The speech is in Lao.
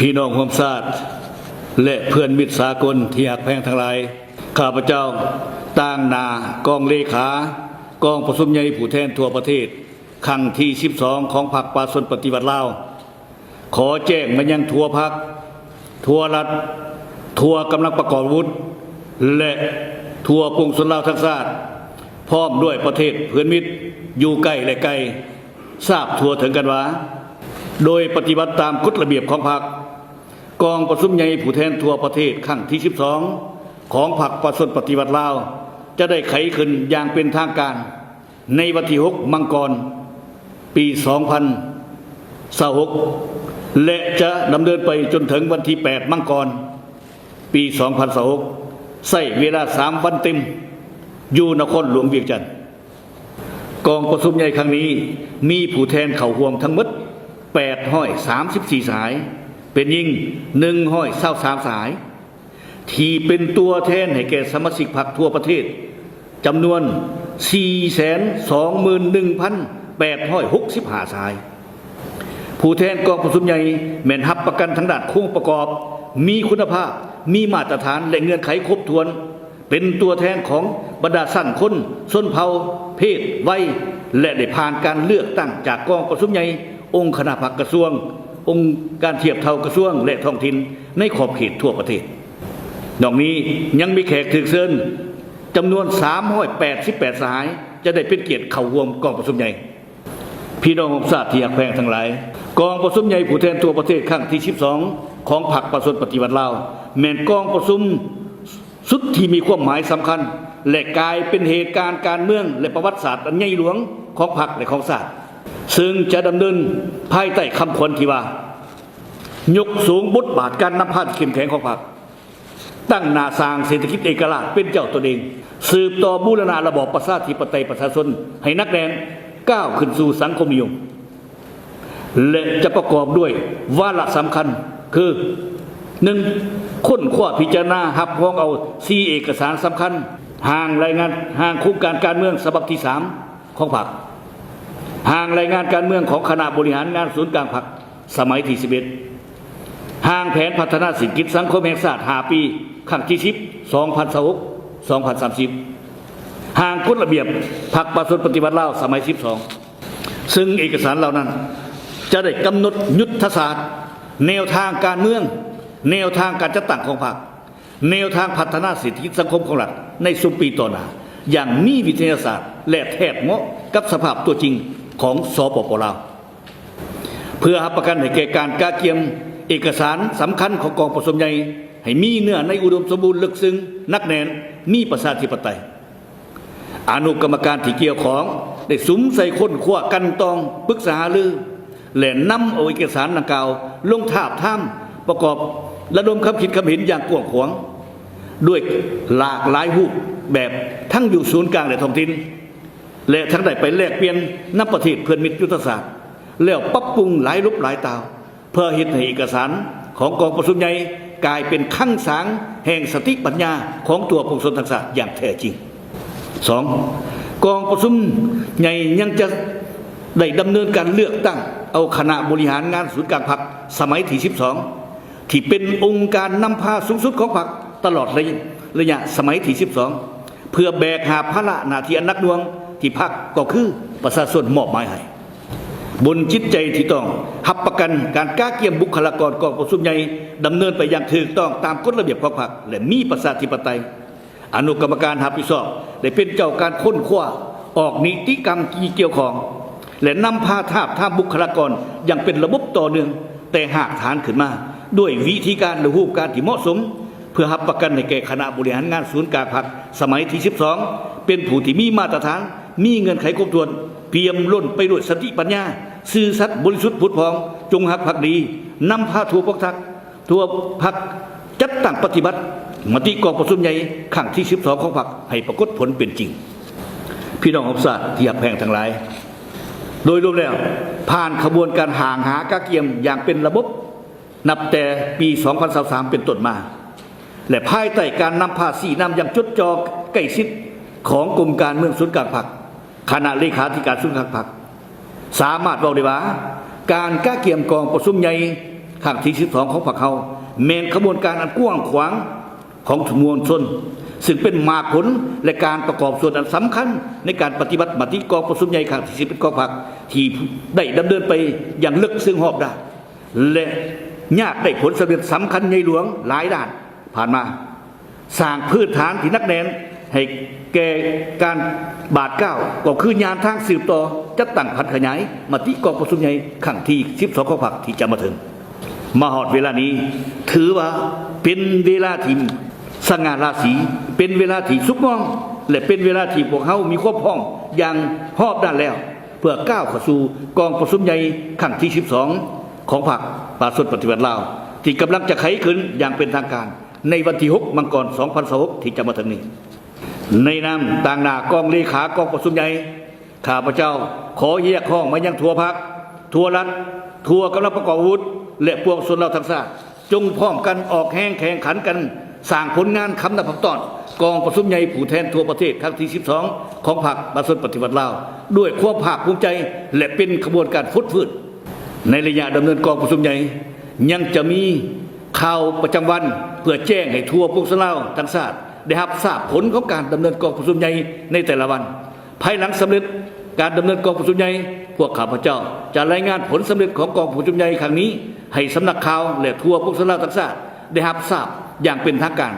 ພີ່ນ້ອງຮ່ວມຊາດ ແລະ ເພື່ອນມິດສາກົນທີ່ຮັກແພງທັງຫຼາຍ, ຂ້າພະເຈົ້າ ຕາງໜ້າກອງເລຂາກອງປະຊຸມໃຫຍ່ຜູ້ແທນທົ່ວປະເທດ ຄັ້ງທີສິບສອງ ຂອງພັກປະຊາຊົນປະຕິວັດລາວ ຂໍແຈ້ງມາຍັງທົ່ວພັກ, ທົ່ວລັດ, ທົ່ວກຳລັງປະກອບອາວຸດ ແລະ ທົ່ວປວງຊົນລາວທັງຊາດ, ພ້ອມດ້ວຍປະເທດເພື່ອນມິດຢູ່ໃກ້ ແລະ ໄກ ຊາບທົ່ວເຖິງກັນວ່າ ໂດຍປະຕິບັດຕາມກົດລະບຽບຂອງພັກ, ກອງປະຊຸມໃຫຍ່ຜູ້ແທນທົ່ວປະເທດຄັ້ງທີສິບສອງ ຂອງພັກປະຊາຊົນປະຕິວັດລາວ ຈະໄດ້ໄຂຂຶ້ນຢ່າງເປັນທາງການ ໃນວັນທີຫົກ ມັງກອນ ປີສອງພັນຊາວຫົກ ແລະ ຈະດຳເນີນໄປຈົນເຖິງວັນທີແປດ ມັງກອນ ປີສອງພັນຊາວຫົກ ໃຊ້ເວລາສາມວັນເຕັມ ຢູ່ນະຄອນຫຼວງວຽງຈັນ. ກອງປະຊຸມໃຫຍ່ຄັ້ງນີ້ ມີຜູ້ແທນເຂົ້າຮ່ວມທັງໝົດ ແປດຮ້ອຍສາມສິບສີ່ ສະຫາຍ, ເປັນຍິງ ໜຶ່ງຮ້ອຍຊາວສາມ ສະຫາຍ ທີ່ເປັນຕົວແທນໃຫ້ແກ່ສະມາຊິກພັກທົ່ວປະເທດ ຈຳນວນ ສີ່ແສນສອງໝື່ນໜຶ່ງພັນແປດຮ້ອຍຫົກສິບຫ້າ ສະຫາຍ. ຜູ້ແທນກອງປະຊຸມໃຫຍ່ແມ່ນຮັບປະກັນທາງດ້ານໂຄງປະກອບ, ມີຄຸນນະພາບ, ມີມາດຕະຖານ ແລະ ເງື່ອນໄຂຄົບຖ້ວນ, ເປັນຕົວແທນຂອງບັນດາຊັ້ນຄົນ, ຊົນເຜົ່າ, ເພດ, ໄວ ແລະ ໄດ້ຜ່ານການເລືອກຕັ້ງຈາກກອງປະຊຸມໃຫຍ່, ອົງຄະນະພັກກະຊວງ, ອົງການທຽບເທົ່າກະຊວງ ແລະ ທ້ອງຖິ່ນໃນຂອບເຂດທົ່ວປະເທດ. ນອກນີ້ຍັງມີແຂກຖືກເຊີນຈຳນວນ ສາມຮ້ອຍແປດສິບແປດ ສະຫາຍ ຈະໄດ້ເປັນກຽດເຂົ້າຮ່ວມກອງປະຊຸມໃຫຍ່. ພີ່ນ້ອງຮ່ວມຊາດທີ່ຮັກແພງທັງຫຼາຍ, ກອງປະຊຸມໃຫຍ່ຜູ້ແທນທົ່ວປະເທດຄັ້ງທີສິບສອງ ຂອງພັກປະຊາຊົນປະຕິວັດລາວ ແມ່ນກອງປະຊຸມສຸດທີ່ມີຄວາມໝາຍສຳຄັນ ແລະ ກາຍເປັນເຫດການການເມືອງ ແລະ ປະຫວັດສາດອັນໃຫຍ່ຫຼວງຂອງພັກ ແລະ ຂອງຊາດ, ເຊິ່ງຈະດຳເນີນພາຍໃຕ້ຄຳຂວັນທີ່ວ່າ ຍົກສູງບົດບາດການນຳພາທີ່ເຂັ້ມແຂງຂອງພັກ, ຕັ້ງໜ້າສ້າງເສດຖະກິດເອກະລາດເປັນເຈົ້າຕົນເອງ, ສືບຕໍ່ບູລະນະລະບອບປະຊາທິປະໄຕປະຊາຊົນໃຫ້ໜັກແໜ້ນ, ກ້າວຂຶ້ນສູ່ສັງຄົມນິຍົມ ແລະ ຈະປະກອບດ້ວຍວາລະສຳຄັນຄື ໜຶ່ງ ຄົ້ນຄວ້າພິຈາລະນາຮັບຮອງເອົາສີ່ເອກະສານສຳຄັນ, ຮ່າງລາຍງານ, ຮ່າງໂຄງການການເມືອງສະບັບທີສາມຂອງພັກ, ຮ່າງລາຍງານການເມືອງຂອງຄະນະບໍລິຫານງານສູນກາງພັກ ສະໄໝທີສິບເອັດ, ຮ່າງແຜນພັດທະນາເສດຖະກິດສັງຄົມແຫ່ງຊາດຫ້າປີ ຄັ້ງທີສິບ ສອງພັນຊາວຫົກ ສອງພັນສາມສິບ, ຮ່າງກົດລະບຽບພັກປະຊາຊົນປະຕິວັດລາວສະໄໝສິບສອງ, ເຊິ່ງເອກະສານເຫຼົ່ານັ້ນຈະໄດ້ກຳນົດຍຸດທະສາດ, ແນວທາງການເມືອງ, ແນວທາງການຈັດຕັ້ງຂອງພັກ, ແນວທາງພັດທະນາເສດຖະກິດສັງຄົມຂອງລັດໃນຊຸມປີຕໍ່ໜ້າ ຢ່າງມີວິທະຍາສາດ ແລະ ແທດເໝາະກັບສະພາບຕົວຈິງຂອງ ສປປ ລາວ. ເພື່ອຮັບປະກັນໃຫ້ແກ່ການກະກຽມເອກະສານສຳຄັນຂອງກອງປະຊຸມໃຫຍ່ໃຫ້ມີເນື້ອໃນອຸດົມສົມບູນ, ເລິກເຊິ່ງ, ໜັກແໜ້ນ, ມີປະຊາທິປະໄຕ, ອະນຸກຳມະການທີ່ກ່ຽວຂ້ອງໄດ້ສຸມໃສ່ຄົ້ນຄວ້າ, ກັ່ນຕອງ, ປຶກສາຫາລື ແລະ ນຳເອົາເອກະສານດັ່ງກ່າວລົງທາບທາມປະກອບ, ລະດົມຄຳຄິດຄຳເຫັນຢ່າງກວ້າງຂວາງ ດ້ວຍຫຼາກຫຼາຍຮູບແບບ ທັງຢູ່ສູນກາງ ແລະ ທ້ອງຖິ່ນ ແລະ ທັງໄດ້ໄປແລກປ່ຽນນຳປະເທດເພື່ອນມິດຍຸດທະສາດ ແລ້ວປັບປຸງຫຼາຍລົບຫຼາຍຕ່າວ ເພື່ອເຮັດໃຫ້ເອກະສານຂອງກອງປະຊຸມໃຫຍ່ກາຍເປັນຄັງສາງແຫ່ງສະຕິປັນຍາຂອງຕົວປວງຊົນທັງຊາດຢ່າງແທ້ຈິງ. ສອງ, ກອງປະຊຸມໃຫຍ່ຍັງຈະໄດ້ດຳເນີນການເລືອກຕັ້ງເອົາຄະນະບໍລິຫານງານສູນກາງພັກສະໄໝທີສິບສອງ ທີ່ເປັນອົງການນຳພາສູງສຸດຂອງພັກຕະຫຼອດໄລຍະສະໄໝທີສິບສອງ ເພື່ອແບກຫາບພາລະໜ້າທີ່ອັນໜັກໜ່ວງທີ່ພັກ ກໍຄືປະຊາຊົນມອບໝາຍໃຫ້. ບົນຈິດໃຈທີ່ຕ້ອງຮັບປະກັນການກະກຽມບຸກຄະລາກອນກອງປະຊຸມໃຫຍ່ດຳເນີນໄປຢ່າງຖືກຕ້ອງຕາມກົດລະບຽບຂອງພັກ ແລະ ມີປະຊາທິປະໄຕ. ອະນຸກຳມະການຮັບຜິດຊອບໄດ້ເປັນເຈົ້າການຄົ້ນຄວ້າ, ອອກນິຕິກຳທີ່ກ່ຽວຂ້ອງ ແລະ ນຳພາທາບທາມບຸກຄະລາກອນຢ່າງເປັນລະບົບຕໍ່ເນື່ອງແຕ່ຮາກຖານຂຶ້ນມາ ດ້ວຍວິທີການ ແລະ ຮູບການທີ່ເໝາະສົມ ເພື່ອຮັບປະກັນໃຫ້ແກ່ຄະນະບໍລິຫານງານສູນກາງພັກສະໄໝທີສິບສອງ ເປັນຜູ້ທີ່ມີມາດຕະຖານ, ມີເງື່ອນໄຂຄົບຖ້ວນ, ປ່ຽມລົ້ນໄປດ້ວຍສະຕິປັນຍາ, ຊື່ສັດ, ບໍລິສຸດ, ຜຸດຜ່ອງ, ຈົງຮັກພັກດີ, ນຳພາທົ່ວພວກພັກ, ທົ່ວພັກຈັດຕັ້ງປະຕິບັດມະຕິກອງປະຊຸມໃຫຍ່ຄັ້ງທີສິບສອງຂອງພັກໃຫ້ປາກົດຜົນເປັນຈິງ. ພີ່ນ້ອງຮ່ວມຊາດທີ່ຮັກແພງທັງຫຼາຍ, ໂດຍລວມແລ້ວ ຜ່ານຂະບວນການຮ່າງຫາກະກຽມຢ່າງເປັນລະບົບ ນັບແຕ່ປີສອງພັນຊາວສາມເປັນຕົ້ນມາ ແລະ ພາຍໃຕ້ການນຳພາຊີ້ນຳຢ່າງຈົດຈ່ອໃກ້ຊິດຂອງກົມການເມືອງສູນກາງພັກ, ຄະນະເລຂາທິການສູນກາງພັກ, ສາມາດເວົ້າໄດ້ວ່າ ການກະກຽມກອງປະຊຸມໃຫຍ່ ຄັ້ງທີສິບສອງຂອງພັກເຮົາ ແມ່ນຂະບວນການອັນກວ້າງຂວາງຂອງມວນຊົນ ຊຶ່ງເປັນໝາກຜົນ ແລະ ການປະກອບສ່ວນອັນສຳຄັນໃນການປະຕິບັດມະຕິກອງປະຊຸມໃຫຍ່ຄັ້ງທີສິບເອັດຂອງພັກ ທີ່ໄດ້ດຳເນີນໄປຢ່າງເລິກເຊິ່ງຮອບດ້ານ ແລະ ຍາກໄດ້ຜົນສຳເລັດສຳຄັນໃຫຍ່ຫຼວງຫຼາຍດ້ານຜ່ານມາ. ສ້າງພື້ນຖານທີ່ໜັກແໜ້ນໃຫ້ແກ່ການບາດກ້າວ ກໍຄືຍານທາງສືບຕໍ່ຈັດຕັ້ງຜັນຂະຫຍາຍມະຕິກອງປະຊຸມໃຫຍ່ຄັ້ງທີສິບສອງຂອງພັກທີ່ຈະມາເຖິງ. ມາຮອດເວລານີ້ ຖືວ່າເປັນເວລາທີ່ສະຫງ່າລາສີ, ເປັນເວລາທີ່ສຸກງອມ ແລະ ເປັນເວລາທີ່ພວກເຮົາມີຄວາມພ້ອມຢ່າງຮອບດ້ານແລ້ວ ເພື່ອກ້າວເຂົ້າສູ່ກອງປະຊຸມໃຫຍ່ຄັ້ງທີສິບສອງຂອງພັກປະຊາຊົນປະຕິວັດລາວ ທີ່ກຳລັງຈະໄຂຂຶ້ນຢ່າງເປັນທາງການ ໃນວັນທີຫົກ ມັງກອນ ສອງພັນຊາວຫົກ ທີ່ຈະມາເຖິງນີ້. ໃນນາມຕາງໜ້າກອງເລຂາກອງປະຊຸມໃຫຍ່ ຂ້າພະເຈົ້າຂໍຮຽກຮ້ອງມາຍັງທົ່ວພັກ, ທົ່ວລັດ, ທົ່ວກຳລັງປະກອບອາວຸດ ແລະ ປວງຊົນລາວທັງຊາດ ຈົ່ງພ້ອມກັນອອກແຮງແຂ່ງຂັນກັນ ສ້າງຜົນງານຄຳນັບພັກຕ້ອນກອງປະຊຸມໃຫຍ່ຜູ້ແທນທົ່ວປະເທດຄັ້ງທີສິບສອງຂອງພັກປະຊາຊົນປະຕິວັດລາວ ດ້ວຍຄວາມພາກພູມໃຈ ແລະ ເປັນຂະບວນການຟົດຟື້ນ. ໃນໄລຍະດຳເນີນກອງປະຊຸມໃຫຍ່ ຍັງຈະມີຂ່າວປະຈຳວັນ ເພື່ອແຈ້ງໃຫ້ທົ່ວປວງຊົນລາວທັງຊາດໄດ້ຮັບຊາບຜົນຂອງການດຳເນີນກອງປະຊຸມໃຫຍ່ໃນແຕ່ລະວັນ. ພາຍຫຼັງສຳເລັດການດຳເນີນກອງປະຊຸມໃຫຍ່, ພວກຂ້າພະເຈົ້າຈະລາຍງານຜົນສຳເລັດຂອງກອງປະຊຸມໃຫຍ່ຄັ້ງນີ້ ໃຫ້ສຳນັກຂ່າວ ແລະ ທົ່ວປວງຊົນລາວທັງຊາດໄດ້ຮັບຊາບຢ່າງເປັນທາງການ.